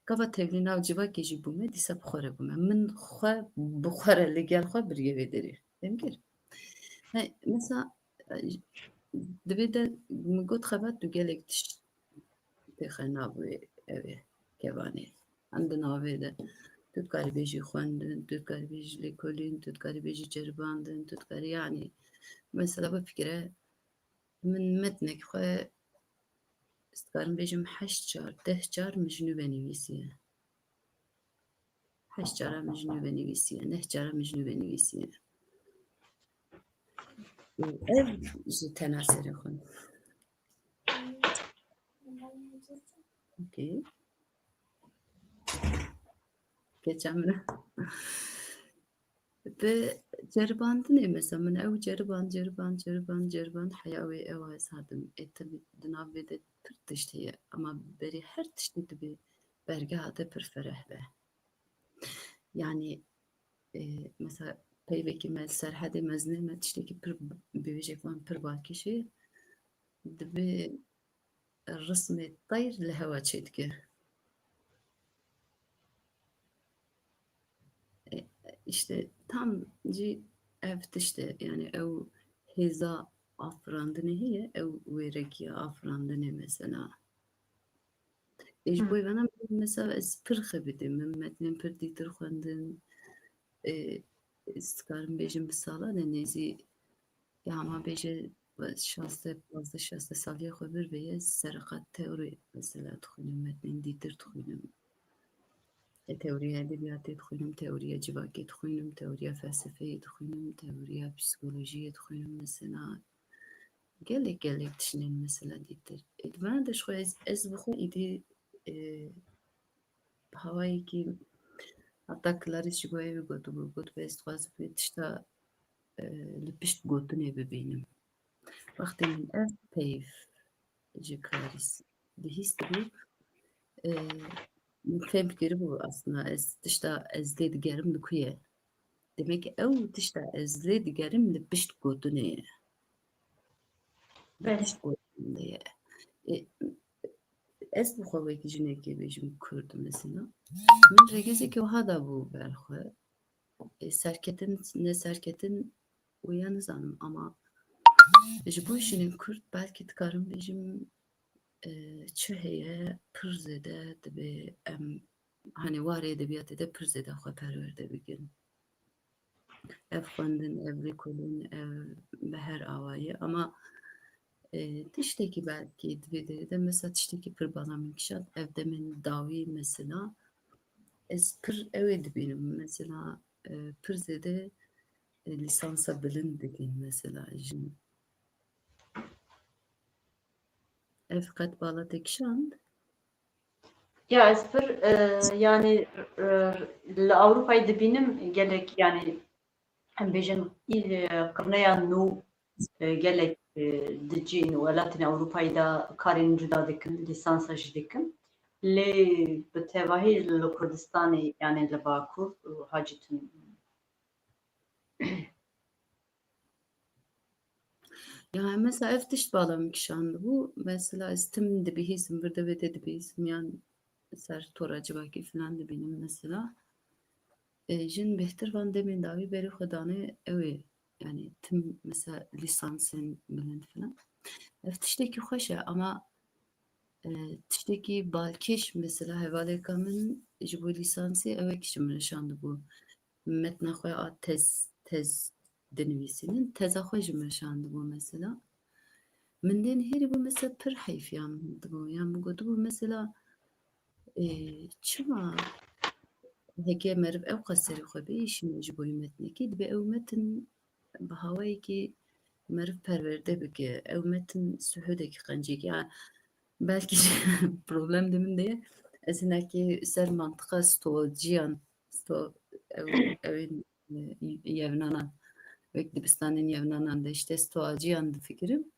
Gava tevlî nav civakê jî bûme, dîsa bi xwe re bûme. Min xwe bi xwe re li gel xwe biriye vê derê. Fêm kir? He, mesela, e, di vê de min got xebat tu gelek tişt têxe nav wê, ew ê, kevanê. Em di navê de. Tu dikarî bêjî xwendin, tu dikarî bêjî lêkolîn, tu dikarî bêjî ceribandin, tu dikarî, yani, mesela bifikire, min metnek xwe, ez dikarim bêjim, heşt car, deh car min ji nû ve nivîsiye. Heşt cara min ji nû ve nivîsiye, neh cara min ji nû ve nivîsiye. Û ev ji tena serê xwe. Okey. Keça min e. Bi ceribandinê, mesela min ew ceriband, ceriband, ceriband, ceriband, heya wê ew ez hatim. Ê, tabi di nav vê de pir tişt heye, ama berî her tiştî dibê bergeha te pir fereh be. Yani, e, mesela peyvekî me li Serhedê mezin e, me tiştekî pir, bêjek wan pir balkêş e. Dibê rismê teyr li hewa çêdike. E, işte tam jî ev tişt e, yani ew hêza afirandinê heye, ew wêrekiya afirandinê mesela. Ê, ji bo vana mesela ez pir xebitîm, min metnên pir dîtir xwendin. E, ez dikarim bêjim bi salan e nêzî, ya hema bêje şazdeh, pazdeh şazdeh saliya xwe bir veye, ez serqet teorî mesela dixwînim, metnên dîtir dixwînim. E, teoriya edebiyatê dixwînim, teoriya civakê dixwînim, teoriya felsefeyê dixwînim, teoriya psîkolojiyê dixwînim mesela. Gelek, gelek tiştên mesela dîtir. E, di van de ji xwe ez, ez bi xwe îdî, e, bi hawayekî heta Clarisse ji bo ew ê gotibû, gotibû, ez dixwazim vê tişta, e, li pişt gotinê bibînim. Wextê min ev peyv ji Clarisse bihîstibû, e, min fêm kiribû aslında ez tişta ez lê digerim li ku ye. Demek ew tişta ez lê digerim li pişt gotinê ye. Li Belê. Pişt gotinê ye. E, ez bi xwe wekî jinekê bêjim Kurd mesela. Min rêgezeke wiha dabû ber xwe. E, serketin, ne serketin, wê ya nizanim ama ji bo jinên Kurd belkî dikarim bêjim, e, çi heye pir zêde divê em, hani warê edebiyatê de pir zêde xwe perwerde bikin. Ev xwendin, ev lêkolîn, ev bi her awayî ama, e, tiştekî belkî di vê derê de mesela tiştekî pir bala min kişand, ev demên dawî mesela ez pir ew ê dibînim mesela, e, pir zêde, e, lîsansa bilind dikin mesela jin. Ev qet bala te kişand? Ya ez pir, e, yani, e, li Ewropayê dibînim gelek, yani em bêjin îl, e, qirneya nû, e, gelek, e, dicîn û welatên Ewropayê de karên cuda dikin, lîsansa jî dikin. Lê bi tevahî li Kurdistanê, yani li Bakur, e, hacî tune. Ya mesela ev tişt bala min kişandibû. Mesela ez tim dibihîsim, vir devê te dibihîsim yan ser tora civakî filan dibînim mesela. E, jin bêhtir van demên dawî berê xwe dane ew ê. Yani tim mesela lîsansên bilind filan. Ev tiştekî xweş e ama, e, tiştekî balkêş mesela hevalêka min ji bo lîsansê ew ê ji min re şandibû. Metna xwe a tez, tez dinivîsînin. Teza xwe ji min şandibû mesela. Min dê nihêrî bû mesela pir heyfiya min dibû. Yan min gotibû mesela, e, çima heke meriv ew qas serê xwe biêşîne ji bo wî metnekî, dibe ew metin bi hawayekî meriv perwerde bike. Ew metin suhudekî qencî ye. Ya belkî problem di min de ye. Ez hinekî ser mantiqa stoacîyan, sto-, ew, ew ên, e, yevnanan, wek dibistanên yevnanan de işte stoacîyan difikirim.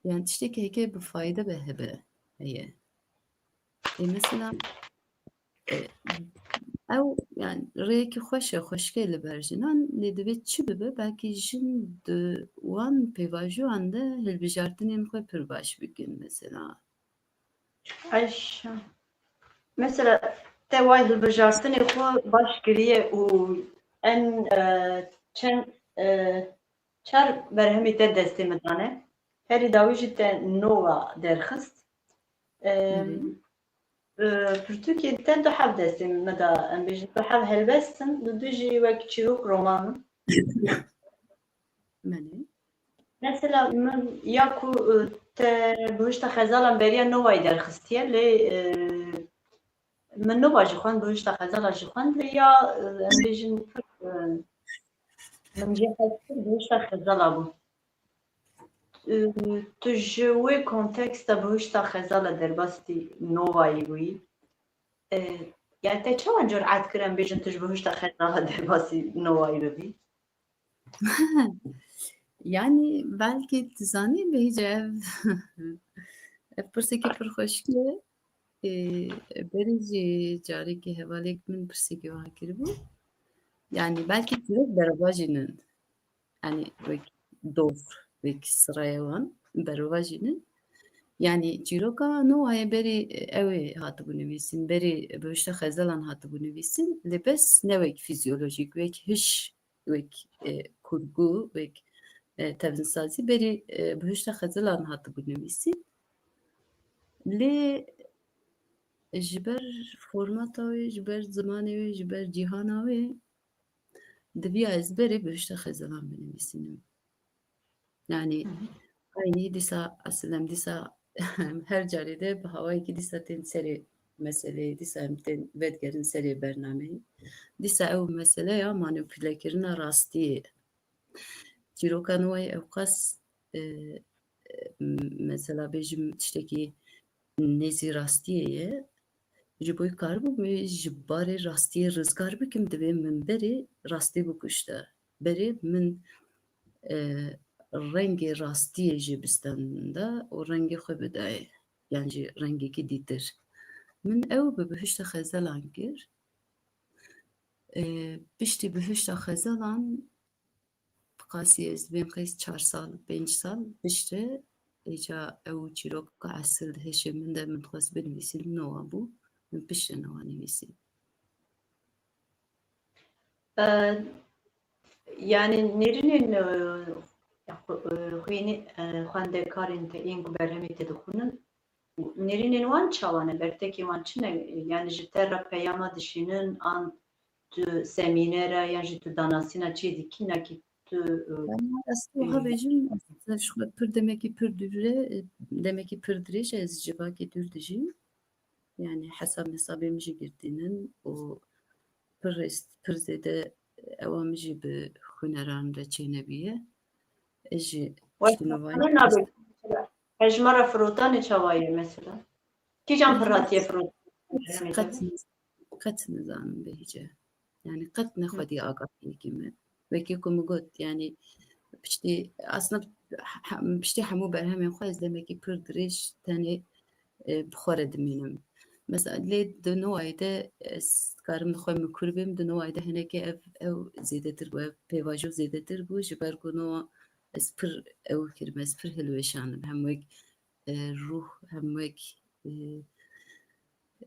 Yani tiştekî heke bi fayde be hebe heye. E, mesela, e, ew, yani rêyekî xweş e, xweşik e li ber jinan, lê divê çi bibe, belkî jin di wan pêvajoyan de hilbijartinên xwe pir baş bikin mesela. Ayşe. Mesela te way hilbijartinê xwe baş kiriye û en, e, çend, e, çar berhemê te destê min dane. Herî dawî jî te nova derxist. Em, Hı hı. e, pirtûkên te du heb destê min da, em bêjin du heb helbest in, du du jî wek çîrok roman in. Belê. Mesela min ya ku, e, te Bihuşta Xezalan beriya Novayê derxistiye, lê, e, min Nova jî xwend, Bihuşta Xezalan jî xwend, lê ya, e, em bêjin pir, e, min jê hez kir Bihuşta Xezala bû. E, tu ji wê konteksta Bihuşta Xezala derbasî Novayê bûyî. E, yani te çawa curet kir em bêjin tu ji Bihuşta Xezala derbasî Novayê bibî? Yani belkî tu zanî, Behîce, ev, ev pirsekî pir xweşik e. Ê, berê jî carekî hevalêk min pirsekî wiha kiribû. Yani belkî çîrok berovajînin. Yani wek dor, wek siraya wan berovajînin. Yani çîroka Noayê berê, e, ew ê hatibû nivîsîn, berê Bihuşta Xezalan hatibû nivîsîn, lê bes ne wek fîzyolojîk, wek hiş, wek, e, kurgu, wek, e, tevinsazî berê, e, Bihuşta Xezalan hatibû nivîsîn. Lê ji ber formata wê, ji ber zimanê wê, ji ber cîhana wê, diviya ez berê Bihuşta Xezalan binivîsînim. Yani, Hı hı. Eynî dîsa esil em dîsa her carê de bi hawayekî dîsa tên serê meseleyê, dîsa em tên vedigerin serê bernameyê. Dîsa ew meseleya manîpulekirina rastiyê. Çîroka nû wayî ewqas, e, e, mesela bêjim tiştekî nêzî rastiyê ye. Ji bo karibû min ji barê rastiyê rizgar bikim, divê min berê rastî bikuşte. Berê min, e, rengê rastiyê jê bistenda û rengê xwe bidayê. Yan jî rengekî dîtir. Min ew bi bihişta xezelan kir. E, piştî bihişta xezelan, bi qasî ez dibêm qey çar sal, pênc sal piştre, îca ew çîroka esil di hişê min de min dixwest binivîsim, newa bû, min piştre newa nivîsî. E, yanî nêrînên, e, xwe-, e, xwînî, e, xwendekarên te yên ku berhemê te dixwînin, nêrînên wan çawa ne? Bertekên wan çi ne? Yanî ji te re peyama dişînin an tu semînera yan jî tu danasîna çê dikî, nakî tu, e, Ama ez tu wiha bêjim, ez ji xwe pir demekî pir dûr e, demekî pir dirêj e, ez civakê dûr dijîm. Yanî hesab mesabê min jî girtînin û pir rêst, pir zêde ewa min jî bi huneran re çênebûye. Ez jî Wek tiştî navayê nabê. Hejmara firotanê çawa ye mesela? Kîjan pir hatiye firot? Qet, qet nizanim bêhîce. Yani qet ne xwedî agahiyekî me. Wekî ku min got, yani piştî aslında he-, piştî hemû berhemên xwe ez demekî pir dirêj tenê, e, bi xwe re dimînim. Mesela lê di newayê de ez dikarim li xwe min kûr bêm, di newayê de hinekê ev, ew zêdetir bû, ev pêvajo zêdetir bû, ji ber ku newa ez pir ew kirim, ez pir hilweşanim. Hem wek, e, ruh, hem wek, e,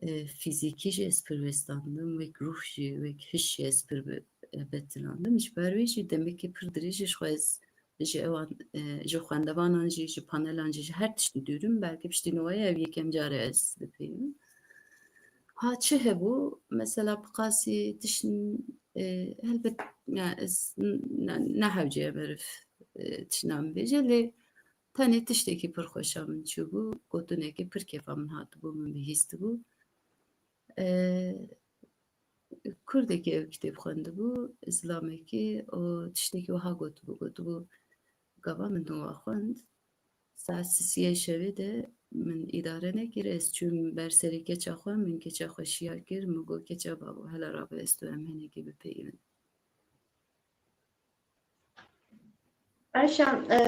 e, fîzîkî jî ez pir westandim, wek ruh jî, wek hiş jî ez pir be-, e, betilandim. Ji ber wê jî demekê pir dirêj ji xwe ez ji ewan, e, ji xwendevanan jî, ji panelan jî, ji her tiştî dûr im. Belkî piştî newayê ev yekem car e ez dipeyivim. Ha çi hebû? Mesela bi qasî tişt, e, helbet, ya, ez n-, ne, ne hewce ye meriv, e, tiştnan bêje, lê tenê tiştekî pir xweşa min çûbû, gotinekê pir kêfa min hatibû, min bihîstibû. E, Kurdekî ew kitêb xwendibû, zilamekî, û tiştekî wiha gotibû, gotibû, gava min nû wa xwend, saet sisiyê şevê de min îdare nekir, ez çûm ber serê keça xwe, min keça xwe şiya kir, min got, "Keça bavo, hela rabe ez tu em hinekî bipeyivin." Ayşe, e,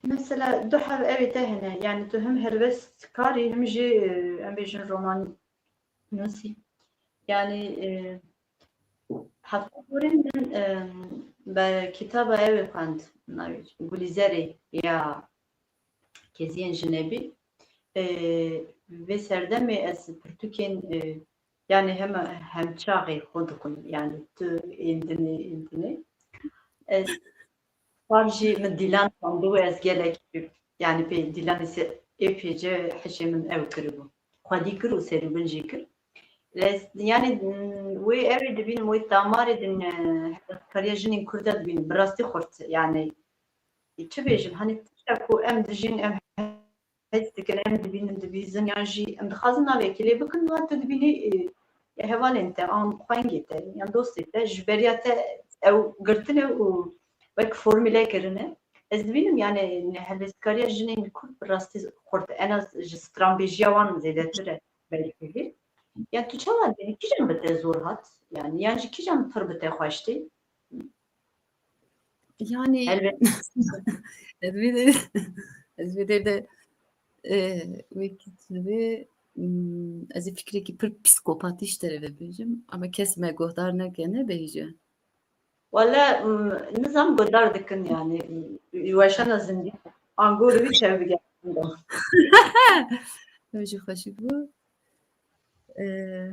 mesela du hev evê te hene. Yani tu hem helbestkarî hem jî, e, em bêjin roman nusî. Yani, e, heta gorî min, e, be kitaba ew xwend, navê Gulîzerê ya Keziyên Jinebî. E, vê serdemê ez pirtûkên, e, yani hem, hem çaxê xwe dixwin, yani tu êndinê, êndinê. Ez par jî min Dîlan xwendibû, ez gelek, yani pê Dîlanê se-, ê pêce hişê min ew kiribû. Xwedî kir û serûbin jî kir. Ez, yani, wê ew ê dibînim, wê damarê din, e, hevkariya jinên Kurda dibînim. Bi rastî xurt, yani, çi bêjim, hani tişta ku em dijîn, em hez dikin, em dibînin, dibîzin, yan jî em dixwazin navê yekê lê bikin, wa tu dibînî, e, hevalên te, an xwengê te, yan dostê te, ji beriya te ew girtine û wek formule kirine. Ez dibînim, yani, helbestkariya jinên Kurd bi rastî xurt e, en az ji stranbêjiya wan zêdetir e belkî. Ya tu çawa dibînî, kîjan bi te zor hat? Yani, yan jî kîjan pir bi te xweş tê? Yani, Elbet. ez vê de, ez vê de, e, wekî tu dibê, mm, ez ê fikrekî pir psîkopatî ji te re vebêjim, ama kes me guhdar nekene, bêje. Wele, mm, nizam guhdar dikin yani, weşana zindî. Ango li wî çev bige. Ew jî xweşik bû. Ee,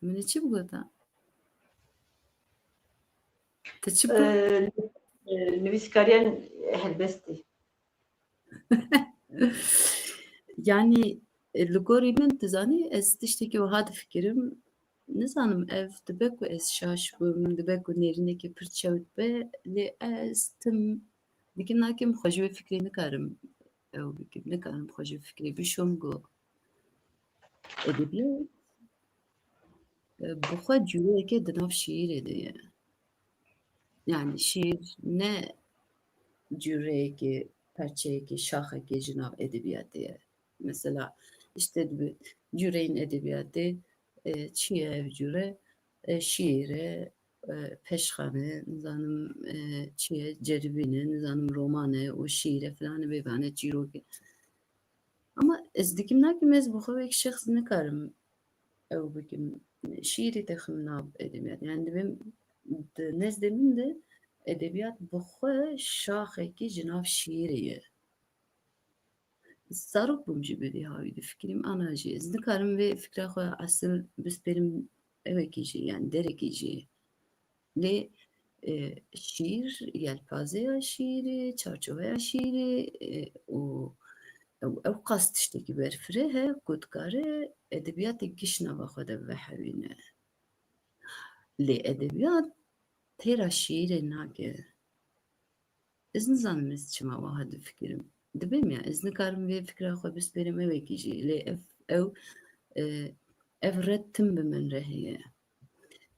min ê çi bigota? Te çi bû? Ee, e, nivîskariya helbestî. Yani, e, li gorî min, tu zanî, ez tiştekî wiha difikirim. Nizanim, ev dibe ku ez şaş bim, dibe ku nêrînekê pir çewt be, lê ez tim dikim nakim, xwe ji wê fikrê nikarim ew bikim. Nikarim xwe ji fikrê bişom ku edebiyat, e, bi xwe cûreyeke di nav şiîrê de ye. Yani şiîr ne cûreyekê, perçeyekê, şaxekê ji nav edebiyatê ye. Mesela, işte, dibe cûreyên edebiyatê, e, çi ye ev cûre? E, şiîr e, e, peşxan e, nizanim, e, çi ye, ceribîn e, nizanim roman e û şiîr e filan e, bêvane çîrok e. Ama ez dikim nakim, ez bi xwe wek şexs nikarim ew bikim. Şiîrê te xim nav edebiyat. Yani dibêm, di nezdê min de edebiyat bi xwe şaxekî ji nav şiîrê ye. Zarok bûm jî bi vî hawî difikirîm, ana jî ez nikarim vê fikra xwe esil bispêrim ewekî jî, yani derekî jî. Lê, e, şîr, yelpazeya şîrê, çarçoveya şîrê, e, û ew, ew qas tiştekî berfireh e ku dikare edebiyatê giş nava xwe de vehewîne. Lê edebiyat têra şîrê nake. Ez nizanim ez çima wiha difikirim. Dibêm ya, ez nikarim vê fikra xwe bispêrim ewekî jî. Lê ev, ew, e, ev red tim bi min re heye.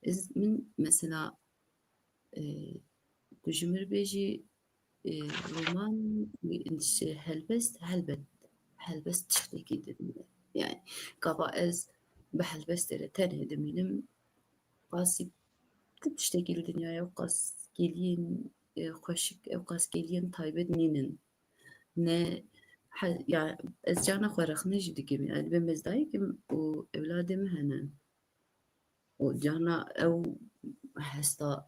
Ez, min mesela, e, tu ji min re bêjî, e, roman, e, şey, helbest, helbet, helbest tiştekî din e. Yani, gava ez bi helbestê re tenê dimînim, qasî tu tiştekî li dinyayê ew qas kêliyên, e, xweşik, ew qas kêliyên taybet nînin. Ne, he-, ya, ez carna xwe rexne jî dikim. Yani, dibêm ez dayik im û ewladê min hene. Û carna ew hesta,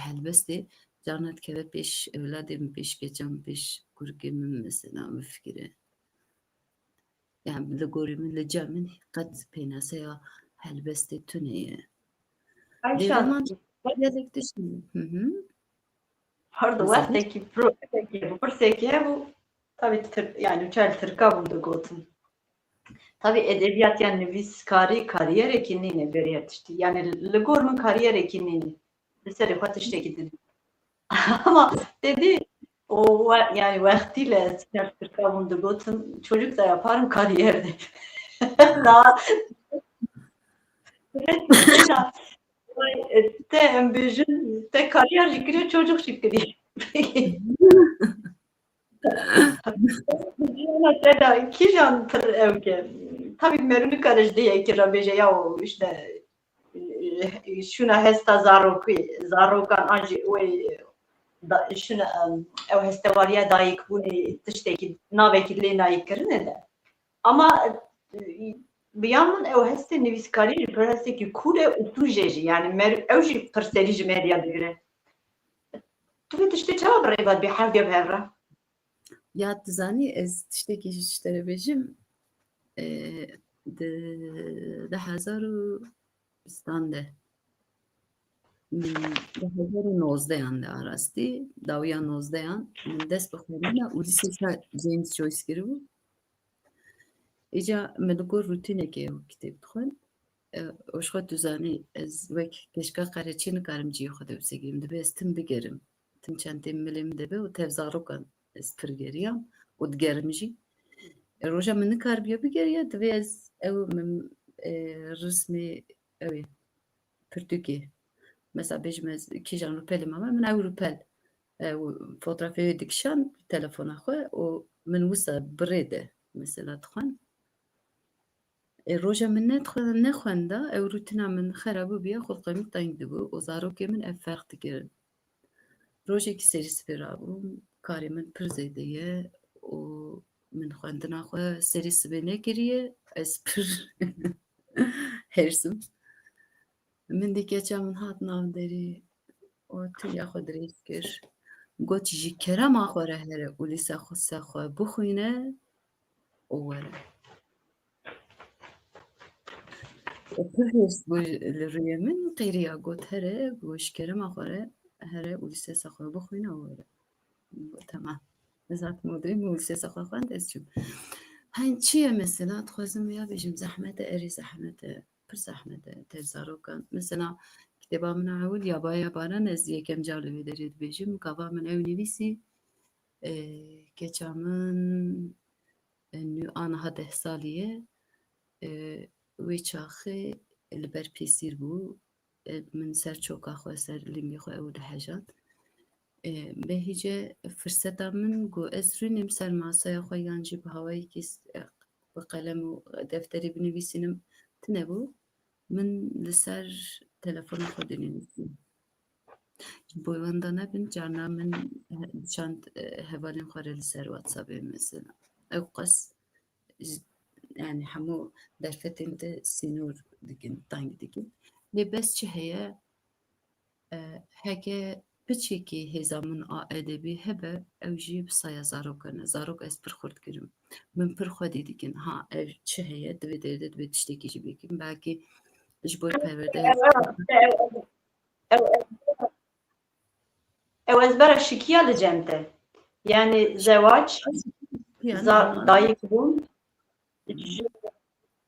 helbestê carna dikeve pêş ewladê min, pêş keça min, pêş kurikê min mesela bifikire. Yani li gorî min, li cem min qet pênaseya helbestê tune ye. Ayşan, Lê roman gelek tişt hene. Hı hı. Pardon, Mesela? wextekî pro-, wextekî bi pirsekî hebû. Tabî Tir-, yani çar Tirka bû digotin. Tabî edebiyat yan nivîskarî kariyerekî nîne berê her tiştî. Yani li gor min kariyerekî nîne. Li serê xwe tiştekî din. Ama dedi o we-, yani wextî le sîner Tirka bûn digotin, çocuk da yaparım kariyer de. Na. Te em bêjin, te kariyer jî kiriye, çocuk jî kiriye. Jiyana te de kîjan pir ew ke? Tabî merû nikare ji dê yekê re bêje ya o işte, e, şûna hesta zarokî, zarokan an jî wê da-, şûna, em, ew hestewariya dayikbûnê tiştekî navekî lê nayî kirine de. Ama, e, bi ya min ew hestê nivîskarî jî pir hestekî kûr e û tûj e jî. Yani mer-, ew jî pir serî ji medya digire. Tu vê tiştê çawa bi rê ve dibî hevdiya bi hev re? Ya tu zanî ez tiştekî ji te re bêjim, e, di du hezar û bîstan de, min du hezar û nozdehan de a rastî, dawiya nozdehan, min dest bi xwendina Ulysses James Joyce kiribû. Îca min li gor rûtînekê ew kitêb dixwend. E, û ji xwe tu zanî, ez wek keşka qereçî nikarim cihê xwe de bisegirim. Dibe ez tim bigerim. Tim çentê milê min de be û tev zarokan ez pir geriyam û digerim jî. E, roja min nikaribiya bigeriya, divê ez ew min, e, rismê ew ê pirtûkê. Mesela bêjim ez kîjan rûpelê mame, min ew rûpel, e, û fotografê wê dikişand telefona xwe û min wisa bi rê de mesela dixwend. Ê, roja min nedixwe-, nexwenda, ew rûtina min xera bûbûya, xulqê min teng dibû û zarokê min ev ferq dikirin. Rojekî serî sibê rabûm, karê min pir zêde ye û min xwendina xwe serî sibê nekiriye, ez pir hêrs im. Min dî keça min hat nav derê û tûya xwe dirêj kir. Got, "Ji kerema xwe re here û lîsese xwe bixwîne û were." Û pir hêrs bû li rûyê min, qêriya got, "Here, got, ji kerema xwe re here û lîsese xwe bixwîne û were." Got, "Temam." Ez hatim odê min û lîsesa xwe xwend, ez çûm. Hen çi ye mesela? Dixwazim ya bêjim, zehmet e, erê zehmet e, pir zehmet e, tev zarokan. Mesela kitêba min a ewil, Yabaya Baran, ez yekem car li vê derê dibêjim, gava min ew nivîsî, E, keça min, e, nû aniha deh salî ye. E, wê çaxê li ber pêsîr bû. E, min ser çoka xwe, ser lîmê xwe ew dihejand. E, behîce firseta min ku ez rûnêm ser masaya xwe yan jî bi hawayekî s-, e, bi qelem û defterê binivîsînim tune bû. Min li ser telefona xwe dinivîsî. Ji bo wenda nebin, carna min he-, dişand, e, hevalên xwe re li ser WhatsAppê mesela. Ew qas ji, yani hemû derfetên te sînor dikin, teng dikin. Lê bes çi heye? E, heke piçekî hêza min a edebî hebe, ew jî bi saya zarokan e. Zarok ez pir xurt kirim. Min pir xwedî dikin. Ha, ev çi heye? Divê derdê, divê tiştekî jî bikim. Belkî ji bo perwerde Ew, ew, ew, ew, ew, ew ezbera şikiya li cem te. Yani zewac, Yani, za-, dayik bûn, ji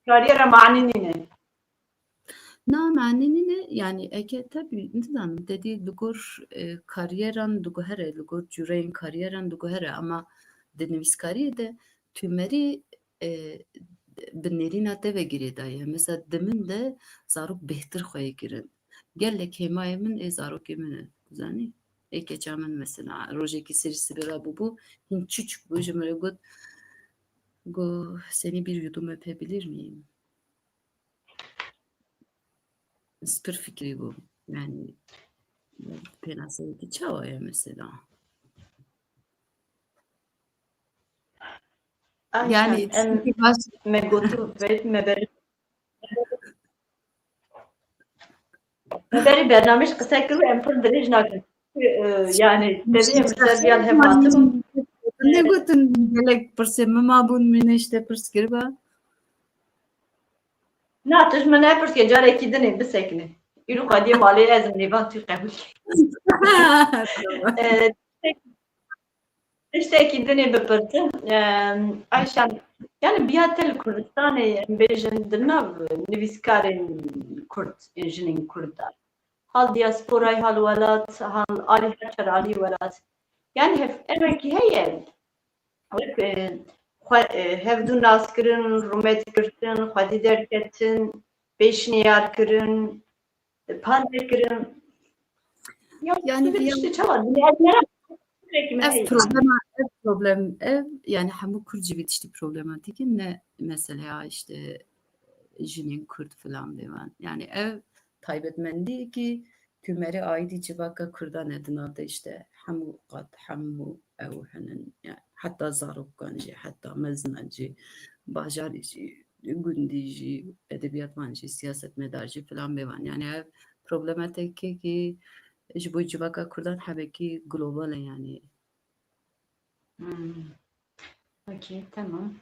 kariyera manî nîne. Na, manî nîne, yani eke tebî, nizanim, te dî li gor, e, kariyeran diguhere, li gor cûreyên kariyeran diguhere, ama di nivîskariyê de tûmerî, e, bi nêrîna te ve girêdayî ye. Mesela di min de zarok bêhtir xweyê kirin. Gelek hêmayê min ê zarokê min e, zanî? Ê keça min mesela, rojekî serî sibê rabûbû, hîn çûçik bû, ji min re got, got, "Seni bir yudum öpebilir miyim?" Ez pir fikirî bûm. Yani, pênaseyekî çawa ye mesela? Ayşe, Yani, em, çünkü baş- me gotu ve me ber-, me berî bernamej qise kir û em pir dirêj nakin. Ee, yani, tevî em ser yan hev hatin. Ne gotin, gelek pirsê min mabûn, min işte pirs kiriba. Na, tu ji min nepirsî, carekî dinê bisekine. Îro xwediyê malê ez im nêvan tu qebûl kir. Ee, tiştekî dinê bipirsin. Ee, Ayşe, yani biya te li Kurdistanê, em bêjin, di nav nivîskarên Kurd, ên jinên Kurd de. Hal diasporayê, hal welat, hal alî her çar alî welat. Yani hev-, emekî heye. Wek, e, xwe, e, hevdû naskirin, rûmet girtin, xwedî derketin, pêşniyar kirin, e, parve kirin. Ya, Yani tu vê bir tiştê çawa dinê? Ez merak, sürekli Ev merak problema, ev problem, ev, yani hemû Kurd jî vê tiştî problematîk in, ne meseleya işte jinên Kurd filan bêvan. Yani ev taybetmendiyekî tûmerê aîdî civaka Kurdan e, di nav de işte hemû qat, hemû ew hene, yani heta zarokan jî, heta mezina jî, bajarî jî, gundî jî, edebiyatvan jî, siyasetmedar jî filan bêvan. Yani ev problematîkekî ji bo civaka Kurdan hebekî global e yani. Hmm. Okey, tamam.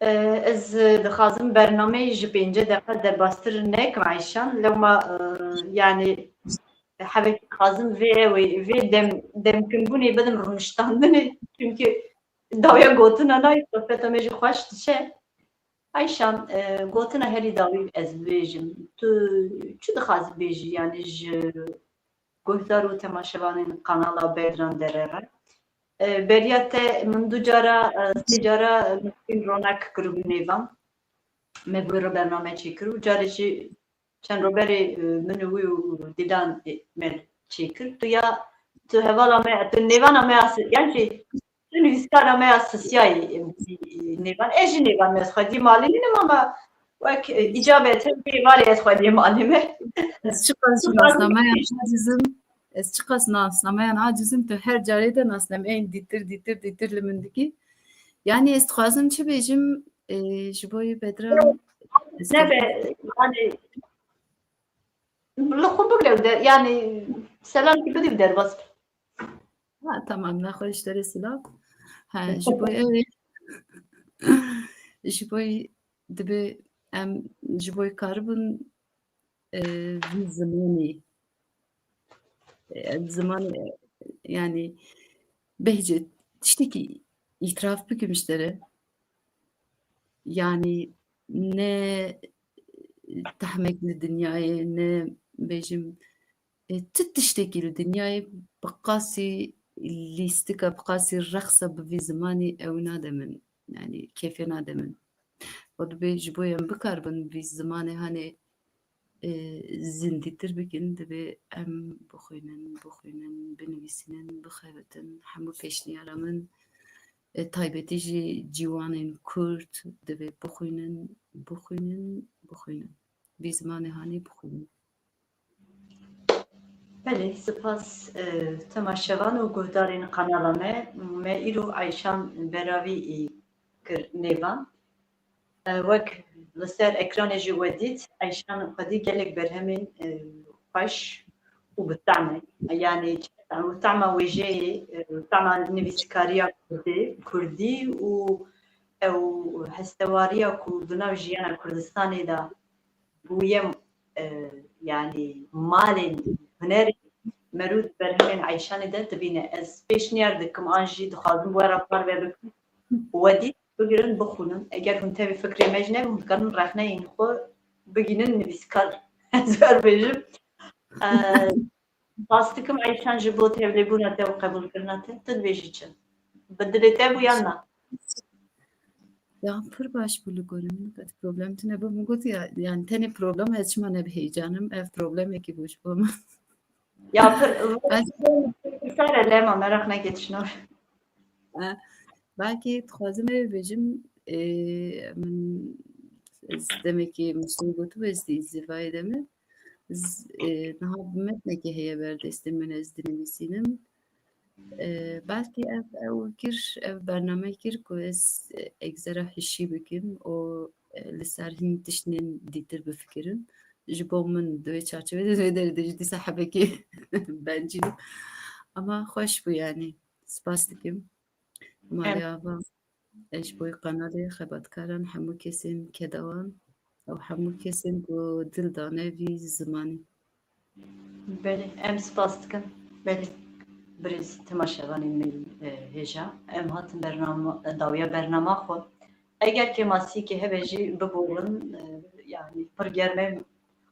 Ee, ez, e, dixwazim bernameyê ji pêncî deqa derbastir nekim Ayşan, lewma, e, yani hevekî dixwazim vê ew ê, vê dem, demkinbûnê bidim rûniştandinê. Çünkü dawiya gotina nayê, sohbeta me jî xweş diçe. Ayşan, e, gotina herî dawî ez bibêjim. Tu çi dixwazî bêjî, yani ji guhdar û temaşevanên kanala Bedran Dere re? E, beriya te min du cara, e, sê cara, e, min ronak kiribû nêvan. Me bi wê re bername çêkir û carê jî çend roberê, e, min û wî û Dîlan, e, me çêkir. Tu ya, tu hevala me, tu nêvana me ya si-, yan jî tu nivîskara me ya sisiyayî, e, nêvan. Ez jî nêvan me, ez xwediyê malê nînim ama wek, e, îcabet hevê varê ez xwediyê malê me. Ez çiqas jî nasnameyan acizim, ez çiqas nasnameyan acizim, tu her carê de nasnameyên dîtir, dîtir, dîtir li min dikî. Yani ez dixwazim çi bêjim, e, ji bo yê Bedran. Nebe, yani, li xwe bigire de, yani, selamkî bidî û derbas bî. Ha, tamam, naxwe ji te re silav. Ha, ji bo ew ê, ji bo dibe em ji bo karibin, e, vî zimanî, e, zimanî, e, yani, behcê tiştekî îtiraf bikim ji te re. Yani, ne tehmek li dinyayê, ne bêjim, e, tu tiştekî li dinyayê bi qasî lîstika bi qasî rexsa bi vî zimanî ew nade min. Yanî kêfê nade min. Û dibê ji bo em bikaribin vî zimanê hanê, e, zindîtir bikin, divê em bixwînin, bixwînin, binivîsînin, bixebitin. Hemû pêşniyara min, e, taybetî jî ciwanên Kurd divê bixwînin, bixwînin, bixwînin. Vî zimanê hanê bixwînin. Belê, spas, e, temaşevan û guhdarên kanala me. Me îro Eyşan Beravî î kir nêvan. E, wek li ser ekranê jî we dît, Eyşan xwedî gelek berhemên, e, xweş û bi tehm e. Yanî çi bi tehm, bi tehma wêjeyê, e, bi tehma nivîskariya kurdî, kurdî û ew hestewariya ku di nav jiyana Kurdistanê de bûye, e, yanî malên hunerê merû di berhemên Eyşanê de dibîne. Ez pêşniyar dikim an jî dixwazim we re parve bikim. We dît, bigirin, bixwînin. Eger hûn tevî fikrê me jî nebin, dikarin rexneyên xwe bigînin nivîskar. Ez wer bêjim. E, Spas dikim Eyşan ji bo tevlêbûna te û qebûlkirina te. Tu dibêjî çi? Bi dilê te bû yan na? Ya pir baş bû li gorî min, qet problem tune bû. Min got ya, yani tenê problem ez çima ne bi heyecanim, ev problemekî bû ji bo min. Ya pir, Ez sare lema meraq neke tişna. E, belkî dixwazim ê bêjim, e, min ez demekî Muslim gotu ez dî zivayê de me. Z-, e, niha bi metnekê heye ber destê min ez dinivîsînim. E, belkî ev, ew kir, ev bername kir ku ez, e, egzera hişî bikim û, e, li ser hin tiştên dîtir bifikirim. Ji bo min di wê çarçovê de, di wê derê de jî dîsa hebekî bencî bû. Ama xweş bû yani. Spas dikim. Malê ava, ez ji bo kanalê xebatkaran, hemû kesên kedawan û hemû kesên ku dil dane vî zimanî. Belê, em spas dikin. Belê, birêz temaşevanên me, e, hêja. Em hatin bernama, dawiya bernama xwe. Eger kêmasiyekê hebe jî biborin, e, yani pir germ e,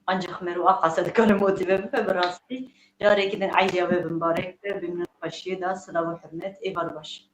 ancak Mero Aqase dikare motîve bibe, bi rastî. Carekî din eydiya we bi mibarek be, bimînin xweşiyê de, silav û hurmet, êvar baş.